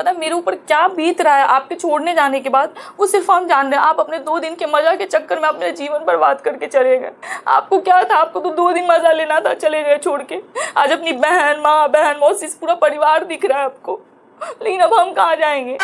पता है मेरे ऊपर क्या बीत रहा है आपके छोड़ने जाने के बाद, वो सिर्फ हम जान रहे हैं। आप अपने 2 दिन के मजा के चक्कर में अपने जीवन बर्बाद करके चले गए। आपको क्या था, आपको तो 2 दिन मजा लेना था, चले गए छोड़ के। आज अपनी बहन, माँ, बहन, मौसी, पूरा परिवार दिख रहा है आपको, लेकिन अब हम कहाँ जाएंगे।